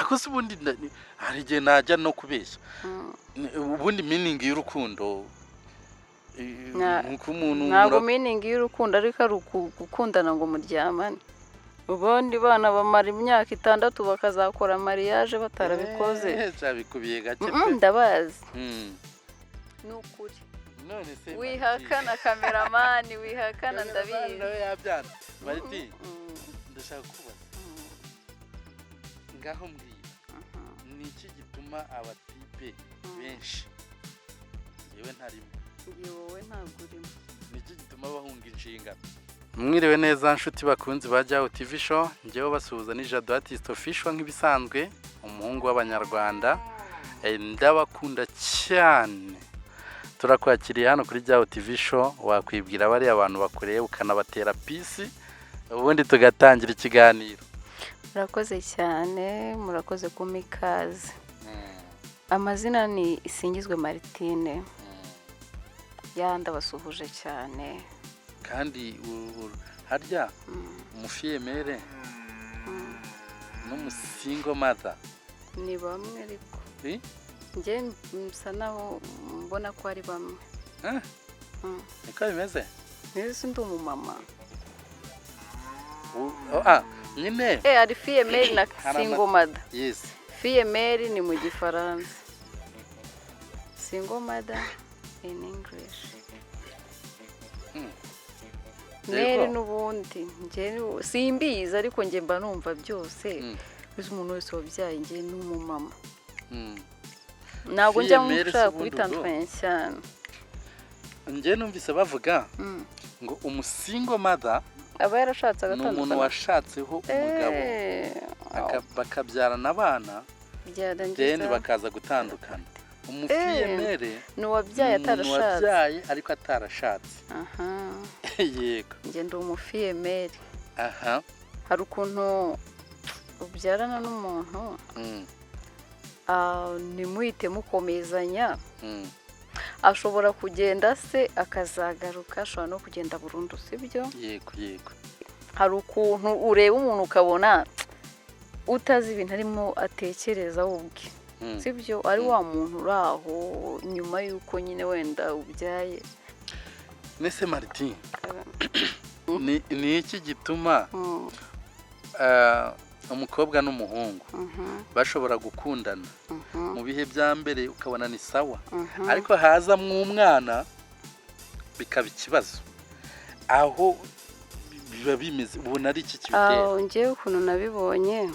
Ariko se ubundi hari igihe najya no kubeshya. Ubundi meaning y'urukundo nuko umuntu Ntabwo meaning y'urukundo ariko ari gukundana ngo muryamane. Ubundi bana bamara imyaka 6 bakazakora mariage batarabikoze. Byabikubiye gake pe. Ndabazi. Ni ukuri. None se Wihakana, cameraman, wihakana, ndabizi. Nawe yabyana. Mariti, ndashaka kubaza, ngaho mbwira, ni iki gituma abatipe benshi, yewe ntarimo, Ngiye, wowe ntabwo urimo. ni iki gituma bahunga inshingano? Mwiriwe neza, nshuti bakunzi ba Jyaho TV Show. Njyewe basuhuza ni Jado Artist Official, nk'ibisanzwe umuhungu w'Abanyarwanda. Ndabakunda cyane. Turakwakiriye hano kuri Jyaho TV Show. Wakwibwira bariya abantu bakureba, ukanabatera peace, ubundi tugatangira ikiganiro. Murakoze cyane, murakoze kumpa ikaze. Amazina ni Isingizwe Martine. Ya, ndabasuhuje cyane. Kandi harya umufille-mère n'umusingle mother Ni bamwe ariko. Eh? Njye nsa naho mbona ko ari bamwe. Eh? Niko bimeze? Mbese ndi umumama. Oh, ah, nyine. Hari fille-mère na Hari single mother. Yes. Fille-mère ni mu Gifaransa, single mother in English. Mère n'ubundi njye simbizi, ariko njye mba numva byose. Uzi, umuntu wese wabyaye, njye ni umumama. Ntabwo njya Fille-mère se nshaka ubundi? Kubitandukanya cyane. Njye numvise bavuga ngo umusingle mother Aba yarashatse ni umuntu agatandukana. washatseho umugabo, bakabyarana abana, Byarangiza then bakaza gutandukana. Umufille-mère ni uwabyaye ni umuntu atarashatse. wabyaye ariko atarashatse. Aha. Yego. Njye ndi umufille-mère. Hari ukuntu ubyarana n'umuntu, ntimuhite mukomezanya. Ashobora kugenda se akazagaruka, ashobora no kugenda burundu, sibyo? Yego. Hari ukuntu ureba umuntu ukabona utazi ibintu arimo atekereza we ubwe, sibyo? Ari wa muntu uri aho nyuma y'uko nyine wenda ubyaye. Nese Martin, ni iki gituma umukobwa n'umuhungu bashobora gukundana mu bihe bya mbere ukabona ni sawa, ariko hazamwo umwana bikaba ikibazo? Aho biba bimeze, ubona ari iki kibitera? Aho njyewe ukuntu nabibonye,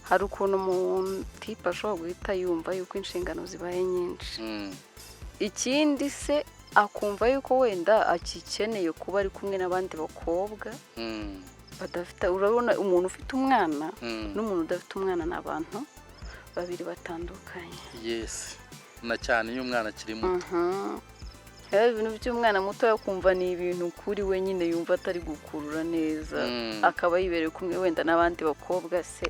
hari ukuntu umutipe ashobora guhita yumva yuko inshingano zibaye nyinshi. Ikindi se akumva yuko wenda akikeneye kuba ari kumwe n'abandi bakobwa badafite. Urabona, umuntu ufite umwana n'umuntu udafite umwana ni abantu babiri batandukanye. Yes, na cyane iyo umwana akiri muto. Rero ibintu by'umwana muto kumva ni ibintu kuri we nyine yumva atari gukurura neza, akaba yibereye kumwe wenda n'abandi bakobwa se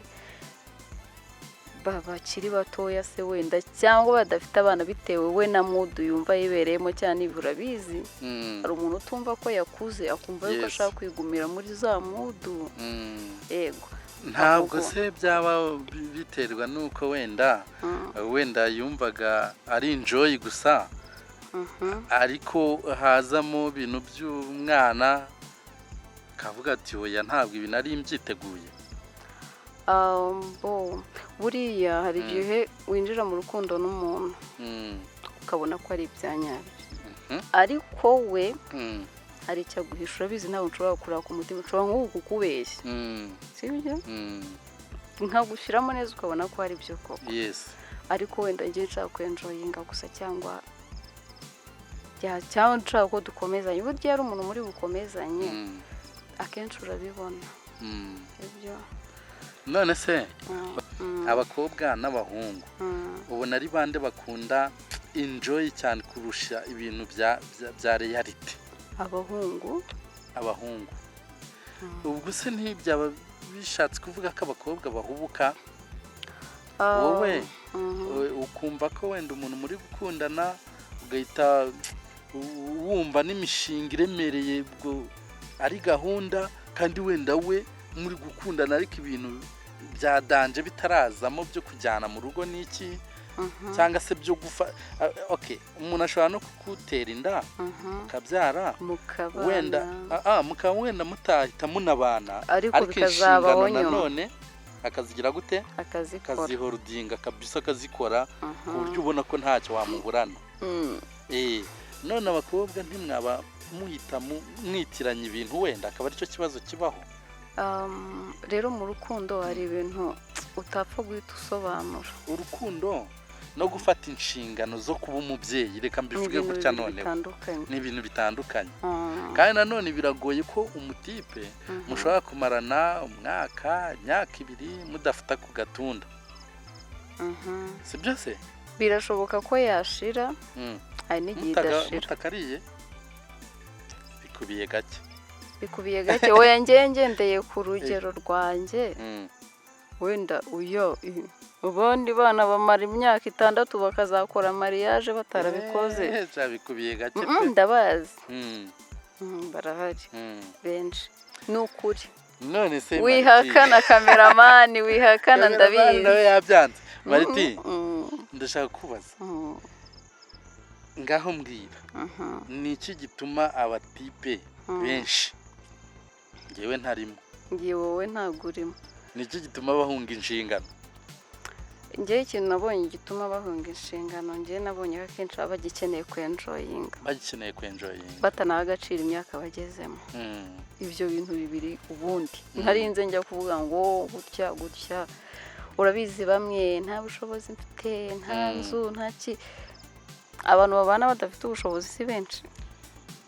bakiri batoya se wenda, cyangwa badafite abana, bitewe we na mood yumva yibereyemo cyane. Ibi urabizi, hari umuntu utumva ko yakuze, akumva yuko ashaka kwigumira muri za mood. Yego. Ntabwo Ahubwo se byaba biterwa n'uko wenda wenda yumvaga ari enjoy gusa, ariko hazamo ibintu by'umwana kavuga ati: "Oya, ntabwo ibi nari mbyiteguye"? Bo buriya hari igihe winjira mu rukundo n'umuntu ukabona ko ari ibya nyabyo, ariko we hari icyo aguhisha. Urabizi, ntabwo nshobora kureba ku mutima, nshobora nk'ubu kukubeshya, sibyo? Nkagushyiramo neza ukabona ko ari byo koko, ariko wenda ngiye nshaka kwenjoyinga gusa, cyangwa cyangwa nshaka ko dukomezanye. Burya iyo ari umuntu muri bukomezanye, akenshi urabibona. Ibyo. None se abakobwa n'abahungu, ubona ari bande bakunda enjoy cyane kurusha ibintu bya reality? Abahungu. Abahungu. Ubwo se ntibyaba bishatse kuvuga ko abakobwa bahubuka? Wowe ukumva ko wenda umuntu muri gukundana, ugahita wumva n'imishinga iremereye, ubwo ari gahunda, kandi wenda we muri gukundana ariko ibintu Bya danger bitarazamo byo kujyana mu rugo n'iki, cyangwa se byo gufa. Ah, okay, umuntu ashobora no kugutera inda, ukabyara, mukabana. Wenda mukaba wenda mutahita munabana, ariko ariko bikazabaho inshingano nyuma. Nanone akazigira gute? Akazikora. Akaziholudinga kabisa, akazikora ku buryo ubona ko ntacyo wamuburana. None abakobwa ntimwaba muhita mwitiranya ibintu, wenda akaba aricyo kibazo kibaho? Rero mu rukundo hari ibintu utapfa guhita usobanura. Urukundo no gufata inshingano zo kuba umubyeyi, reka Ni mbivuge ibintu gutya bibiri noneho, bitandukanye. Ni ibintu bitandukanye. Kandi nanone biragoye ko umutipe mushobora kumarana umwaka, imyaka 2 mudafata ku gatunda. Si byo se? Birashoboka ko yashira, hari n'igihe idashira. Mutakariye bikubiye gake. Bikubiye gake. Oya, njye ngendeye ku rugero rwanjye, wenda uyo ubundi bana bamara imyaka 6 bakazakora mariage batarabikoze. Bikubiye gake pe. Ndabazi. Barahari benshi, ni ukuri. None se Wihakana, kameramani, wihakana. Cameraman nawe Ndabizi. yabyanze. Mariti, ndashaka kubaza, ngaho mbwira, ni iki gituma abatipe benshi, ngewe ntarimo, Ngiye, wowe ntabwo urimo. ni iki gituma bahunga inshingano? Njyewe ikintu nabonye gituma bahunga inshingano, njyewe nabonye ko akenshi baba bagikeneye kwenjoyinga. Bagikeneye kwenjoyinga. Batanaha agaciro imyaka bagezemo. Ibyo bintu bibiri ubundi ntarinze njya kuvuga ngo gutya gutya. Urabizi, bamwe nta bushobozi mfite, nta nzu, nta ki. Abantu babana badafite ubushobozi si benshi.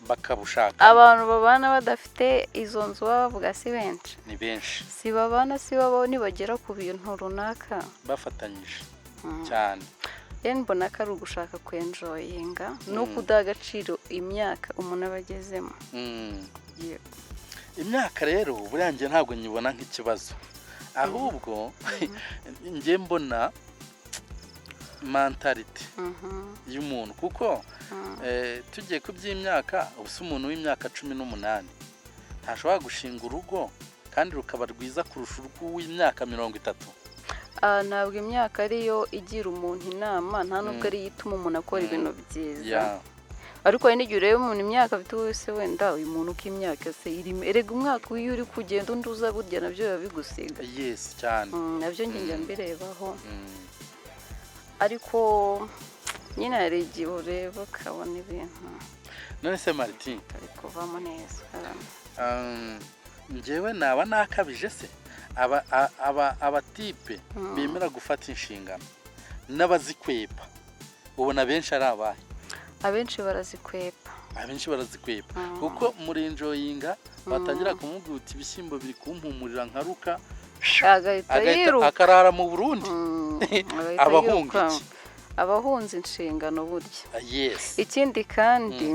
Bakabushaka. Abantu babana badafite izo nzu baba bavuga si benshi. Ni benshi. Si babana, si babaho, nibagera ku bintu runaka. Bafatanyije cyane. Rero mbona ko ari ugushaka kwenjoyinga no kudaha agaciro imyaka umuntu aba agezemo. Yego. Imyaka rero buriya njye ntabwo nyibona nk'ikibazo, ahubwo njye mbona mentalité y'umuntu, kuko tugiye ku by'imyaka, ubu umuntu w'imyaka 18 ntashobora gushinga urugo kandi rukaba rwiza kurusha urw'uw'imyaka 30. Ah, ntabwo imyaka ariyo igira umuntu inama, nta nubwo ariyo ituma umuntu akora ibintu byiza. Ariko hari n'igihe ureba umuntu imyaka afite wese, wenda uyu muntu uko imyaka se irimo, erega umwaka iyo uri kugenda undi uza, burya nabyo biba bigusiga. Yes, cyane. Nabyo njye njya mbirebaho. Ariko nyine hari igihe ureba ukabona ibintu None se Martin, bitari kuvamo neza. Njyewe naba nakabije se? Abatipe bemera gufata inshingano n'abazikwepa, ubona benshi ari abahe? Abenshi barazikwepa. Abenshi barazikwepa, kuko murenjoyinga, batangira kumubwira uti ibishyimbo biri kumpumurira nkaruka, agahita agahita yiruka. Akarara mu Burundi. Agahita Abahunga yiruka. iki? Abahunze inshingano burya. Ikindi kandi,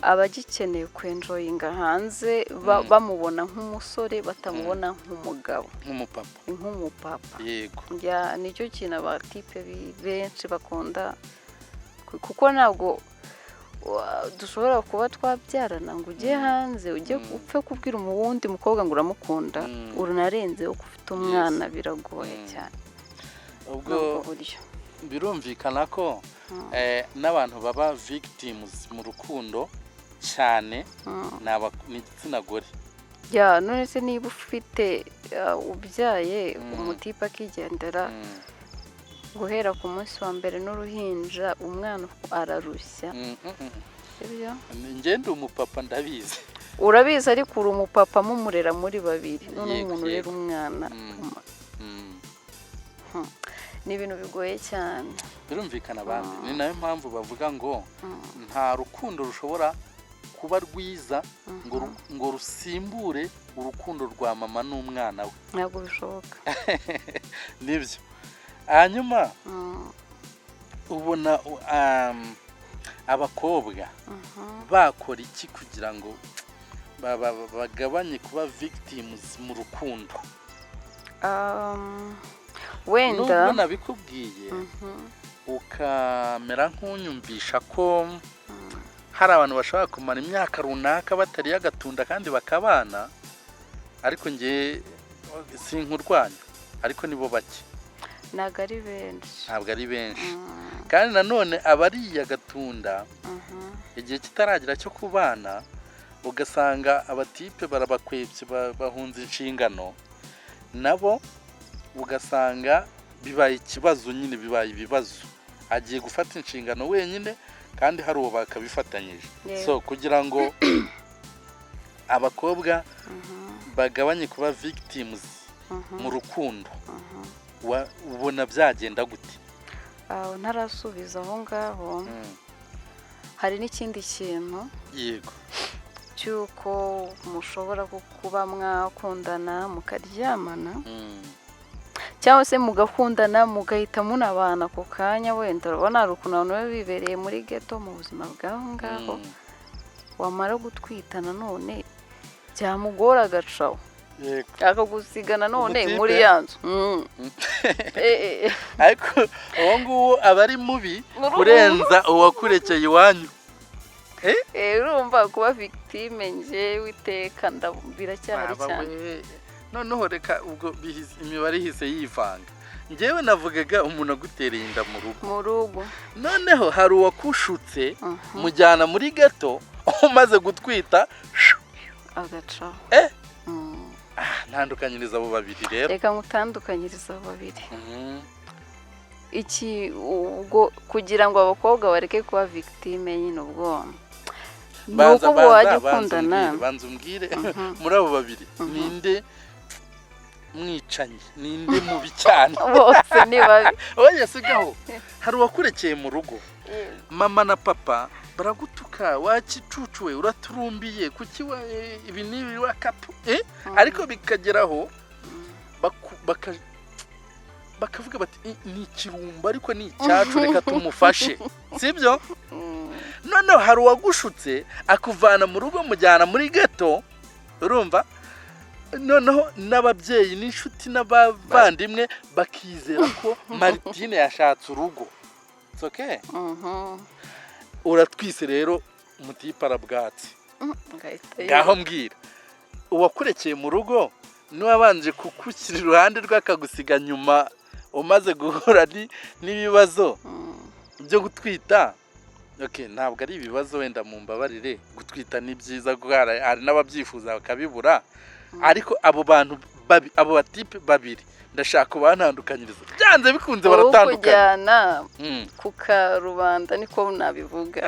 abagikeneye kwenjoyinga hanze, bamubona nk'umusore, batamubona nk'umugabo. Nk'umupapa. Nk'umupapa. Yego. Ya, nicyo kintu abatipe benshi bakunda, kuko ntabwo dushobora kuba twabyarana ngo ujye hanze, ujye upfe kubwira umuwundi mukobwa ngo uramukunda, unarenze uko ufite umwana, biragoye cyane Ubwo muri ubwo buryo. birumvikana ko n'abantu baba victims mu rukundo cyane ni igitsina gore. Ya, none se niba ufite ubyaye, umutipe akigendera, guhera ku munsi wa mbere n'uruhinja, umwana ararushya. Sibyo? Njye ndi umupapa, ndabizi. Urabizi, ariko uri umupapa mumurera muri babiri, none umuntu urera umwana, ni ibintu bigoye cyane. Birumvikana abandi, ni nayo mpamvu bavuga ngo nta rukundo rushobora kuba rwiza ngo rusimbure urukundo rwa mama n'umwana we. Ntabwo bishoboka. Nibyo. Hanyuma ubona abakobwa bakora iki kugira ngo bagabanye kuba victims mu rukundo? Wenda Nubwo nabikubwiye ukamera nk'unyumvisha ko hari abantu bashobora kumara imyaka runaka batariye agatunda kandi bakabana, ariko njye sinkurwanya. Ariko nibo bake. Ntabwo ari benshi. Ntabwo ari benshi. Kandi nanone abariye agatunda igihe kitaragira cyo kubana, ugasanga abatipe barabakwebye, bahunze inshingano, nabo ugasanga bibaye ikibazo nyine, bibaye ibibazo, agiye gufata inshingano wenyine kandi hari uwo bakabifatanyije. So kugira ngo abakobwa bagabanye kuba victims mu rukundo, ubona byagenda gute? Aho ntarasubiza aho ngaho, hari n'ikindi kintu cy'uko mushobora kuba mwakundana mukaryamana, cyangwa se mugakundana mugahita munabana ako kanya. Wenda urabona hari ukuntu abantu baba bibereye muri ghetto mu buzima bw'aho ngaho, wamara gutwita nanone byamugora agacaho, akagusiga nanone Umutipe? muri ya nzu. Ariko uwo nguwo aba ari mubi kurenza uwakurekeye iwanyu. Urumva kuba victime njyewe iteka biracyahari Baba cyane. we. Noneho reka ubwo imibare ihise yivanga. Njyewe navugaga umuntu agutereye inda mu rugo. Mu rugo. Noneho hari uwakushutse, mujyana muri ghetto, umaze gutwita Agacaho. Ntandukanyiriza abo babiri rero. Reka ngutandukanyirize abo babiri. Iki ubwo kugira ngo abakobwa bareke kuba victime nyine, ubwo ni Banza uko ubwo wajya banza banza ukundana. Umbwire, banza umbwire, muri abo babiri ninde mwicanyi, ninde mubi cyane? Bose ni babi. Oya, sigaho. Hari uwakurekeye mu rugo, mama na papa baragutuka: "Wakicucuwe, uraturumbiye, kuki ibi n'ibi wakapu?" Ariko bikageraho bakavuga bati: "Ni ikirumbo ariko ni icyacu, reka tumufashe," sibyo? Noneho hari uwagushutse akuvana mu rugo, mujyana muri ghetto, urumva noneho n'ababyeyi n'inshuti n'abavandimwe bakizera ko Martine yashatse urugo. It's okay. Uratwise rero, umutipe arabwatsi. Ngahita Ngaho mbwira, uwakurekeye mu rugo niwabanje kukushyira iruhande rwe akagusiga nyuma umaze guhura n'ibibazo byo gutwita. Okay, ntabwo ari ibibazo wenda, mumbabarire, gutwita ni byiza kuko hari n'ababyifuza bakabibura. Ariko abo bantu abo batipe babiri ndashaka kubantandukanyiriza, byanze bikunze baratandukanye. Ukujyana ku karubanda, niko nabivuga,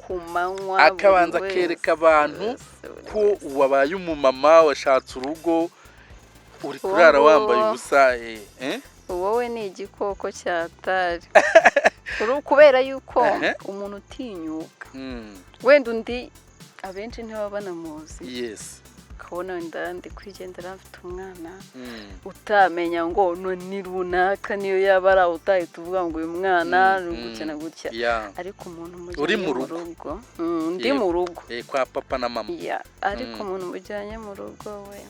ku manywa, buri Akabanza wese, akereka abantu wese, buri ko wese. wabaye umumama, washatse urugo, uri Uwo kurara nguwo. wambaye ubusa, eh? Wowe ni igikoko cyatari kubera yuko umuntu utinyuka, wenda undi abenshi ntibaba banamuzi, ukabona wenda ndi kwigendera mfite umwana, utamenya ngo ni runaka, niyo yaba ari aho utahita uvuga ngo uyu mwana ni gutya na gutya. Ariko umuntu Uri mujyanye mu mu rugo. rugo, ndi mu rugo. Kwa papa na mama. Ya, ariko umuntu mujyanye mu rugo we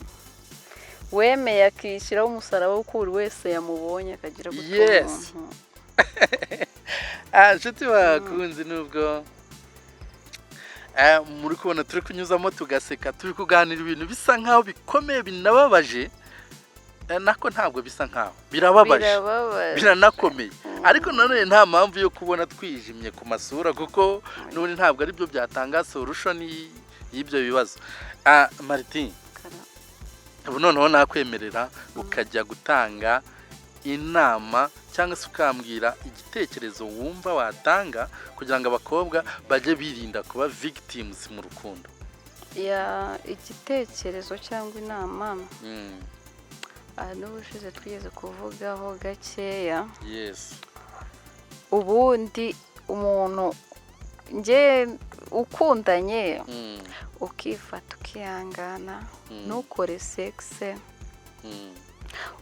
wemeye akishyiraho umusaraba w'uko buri wese yamubonye akagira gutya umuntu. Ah, inshuti bakunzi, nubwo muri kubona turi kunyuzamo tugaseka, turi kuganira ibintu bisa nkaho bikomeye binababaje, nako ntabwo bisa nkaho birababaje. Birababaje. Biranakomeye, ariko nanone nta mpamvu yo kubona twijimye ku masura, kuko n'ubundi ntabwo aribyo byatanga solution y'ibyo bibazo. Ah, Martin, ubu noneho nakwemerera ukajya gutanga inama cyangwa se ukambwira igitekerezo wumva watanga kugira ngo abakobwa bajye birinda kuba victims mu rukundo. Ya, igitekerezo cyangwa inama, aha n'ubushize twigeze kuvugaho gakeya. Ubundi umuntu njye ukundanye, ukifata, ukihangana, ntukore sex,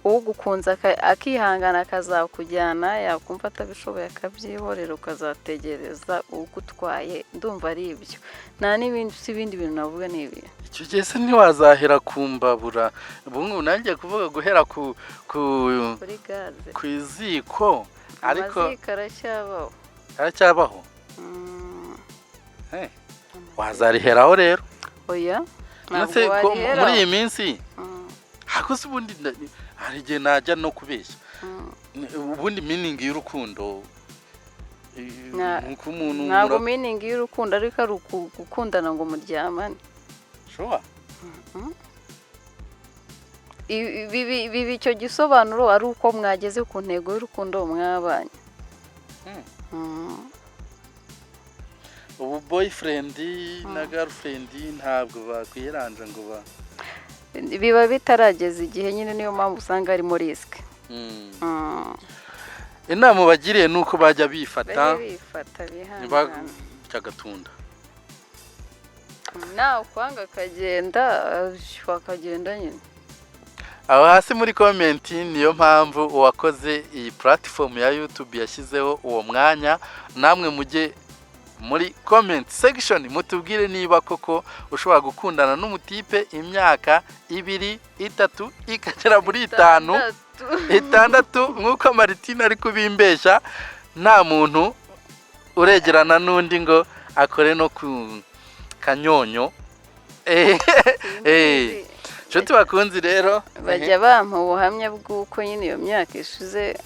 ugukunze akihangana akazakujyana, yakumva atabishoboye akabyihorera, ukazategereza ugutwaye. Ndumva ari ibyo, nta n'ibindi, si ibindi bintu navuga ni ibi. Icyo gihe se ntiwazahera ku mbabura? Ubu ngubu nanjye kuvuga guhera ku Kuri gaze. ku iziko, ariko Amaziko aracyabaho. Aracyabaho. Wazariheraho rero. Oya, ntabwo Ndetse ko wariheraho. muri iyi minsi, hakoze ubundi Hari igihe najya no kubeshya. Ubundi meaning y'urukundo, nuko umuntu Ntabwo meaning y'urukundo ariko ari gukundana ngo muryamane. Sure. Biba icyo gisobanuro ari uko mwageze ku ntego y'urukundo mwabanye. Ubu boyfriend na girlfriend ntabwo bakwiyeranja ngo ba Biba bitarageza igihe nyine, niyo mpamvu usanga harimo risk. Inama bagiriye ni uko bajya bifata. Bajye bifata, bihangana. Ntibajya agatunda. Nawe kwanga akagenda, akagenda nyine. Aho hasi muri comment, niyo mpamvu uwakoze iyi platform ya YouTube yashyizeho uwo mwanya. Namwe mujye muri comment section mutubwire niba koko ushobora gukundana n'umutipe imyaka 2, 3, ikagera muri 5, 6. 6, nk'uko Martine ari kubimbeshya, nta muntu uregerana n'undi ngo akore no ku kanyonyo. Nshuti bakunzi rero, Bajya bampa ubuhamya bw'uko nyine iyo myaka ishize,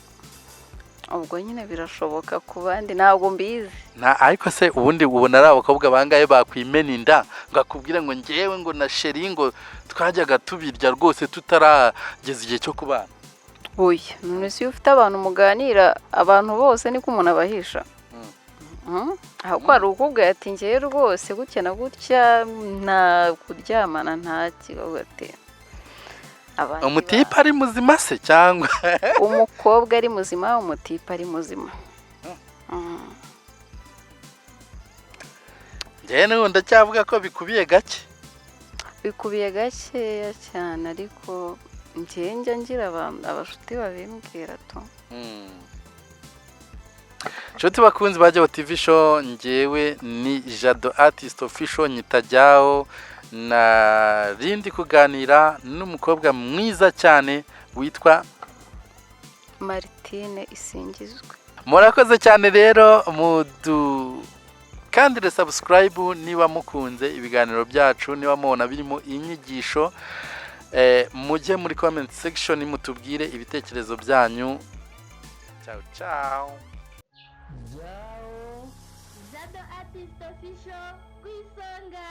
ubwo nyine birashoboka ku bandi, ntabwo mbizi. Nta, ariko se ubundi ubona ari abakobwa bangahe bakwimena inda ngo akubwire ngo ngewe ngo na chéri ngo twajyaga tubirya rwose tutarageza igihe cyo kubana? Oya, none se iyo ufite abantu muganira, abantu bose niko umuntu abahisha? Ahubwo hari ukubwira ati: "Ngewe rwose gutya na gutya, nta kuryamana, nta kibazo," ati abandi. Umutipe ari muzima se cyangwa? Umukobwa ari muzima, umutipe ari muzima. Ngewe n'ubu ndacyavuga ko bikubiye gake. Bikubiye gakeya cyane, ariko njyewe njya ngira abashuti babimbwira tu. Nshuti bakunzi ba Jyaho TV Show, ngewe ni Jado Artist Official nyitajyaho, na rindi kuganira n'umukobwa mwiza cyane witwa Martine Isingizwe. Murakoze cyane rero, mudukandire subscribe niba mukunze ibiganiro byacu, niba mubona birimo inyigisho. Mujye muri comment section mutubwire ibitekerezo byanyu. Ciao ciao. Jado Artist Official ku isonga.